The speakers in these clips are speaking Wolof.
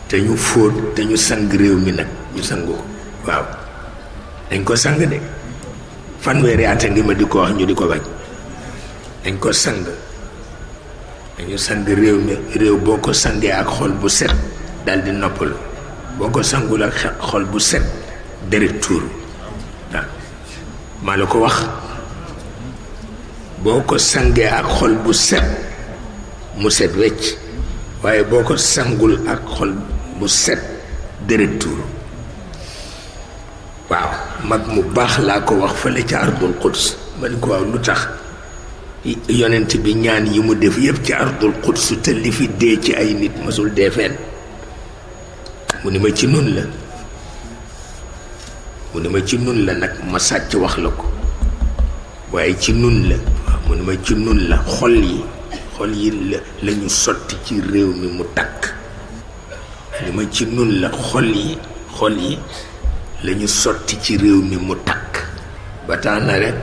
te ñu fóot te ñu sang réew mi nag ñu sangu ko waaw dañ ko sang de fanweeri at a ngi ma di ko wax ñu di ko bañ dañ ko sang dañu sang réew mi réew boo ko sangee ak xol bu set dal di noppalu boo ko sangul ak xol bu set deret tuuru waaw maa la ko wax boo ko sangee ak xol bu set mu set wecc waaye boo ko sangul ak xol bu set deret tuuru waaw mag mu baax laa ko wax fële ca ardul quds ma ni ko waaw lu tax yonent bi ñaan yi mu def yépp ci ardul quds te li fi dee ci ay nit masul dee fenn mu ni ma ci nun la mu ni ma ci nun la nag ma sàcc wax la ko waaye ci nun la waaw mu ni ma ci nun la xol yi la ñu sotti ci réew mi mu takk ni ma ci nun la xol yi la ñu sotti ci réew mi mu takk ba tax na rek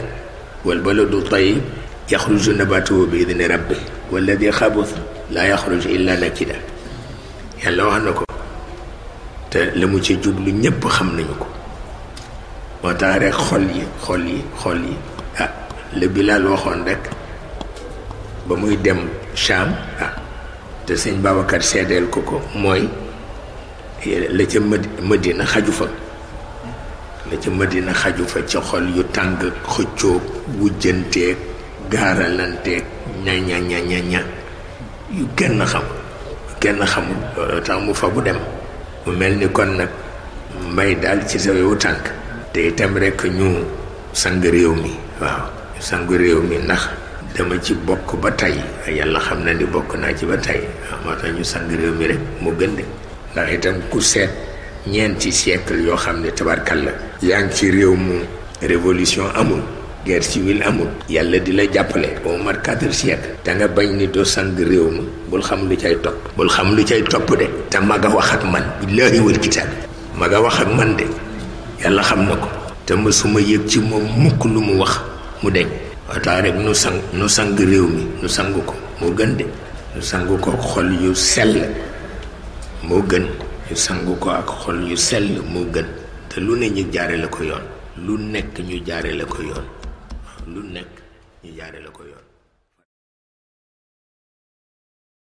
wal baladu tayyib yaxruju nabatuhu bi idni rabbi walladi xabuth laa yaxruju illa nakida yàlla wax na ko te la mu ci jublu ñépp xam nañu ko moo tax rek xol yi ah la Bilaal waxoon rek ba muy dem Cham te sëñ Babacar seedeel ko mooy la ca Madina xaju fa la ca Madina xaju fa ci xol yu tàng xëccoog wujjanteeg gaaralanteeg ña yu kenn xamul loolu tax mu fa bu dem mu mel ni kon nag mbay daal ci sa wewu tànk te itam rek ñu sang réew mi waaw ñu sang réew mi ndax dama ci bokk ba tey yàlla xam na ni bokk naa ci ba tey waaw moo tax ñu sang réew mi rek mu gën de ndax itam ku seet ñeenti siècle yoo xam ne tabarkalla yaa ngi ci réew mu révolution amul guerre civile amul yàlla di la jàppale au moins 4 siècles da nga bañ ni doo sang réew mi bul xam lu cay topp de te mag a wax ak man billaahi wal kitaab mag a wax ak man de yàlla xam na ko te mësuma yëg ci moom mukk lu mu wax mu deñ wataa rek nu sang réew mi nu sang ko moo gën de nu sang ko xol yu sell moo gën ñu sang ko ak xol yu sell moo gën te lu ne ñu jaare la ko yoon lu nekk ñu jaare la ko yoon lu nekk ñu jaare la ko yoon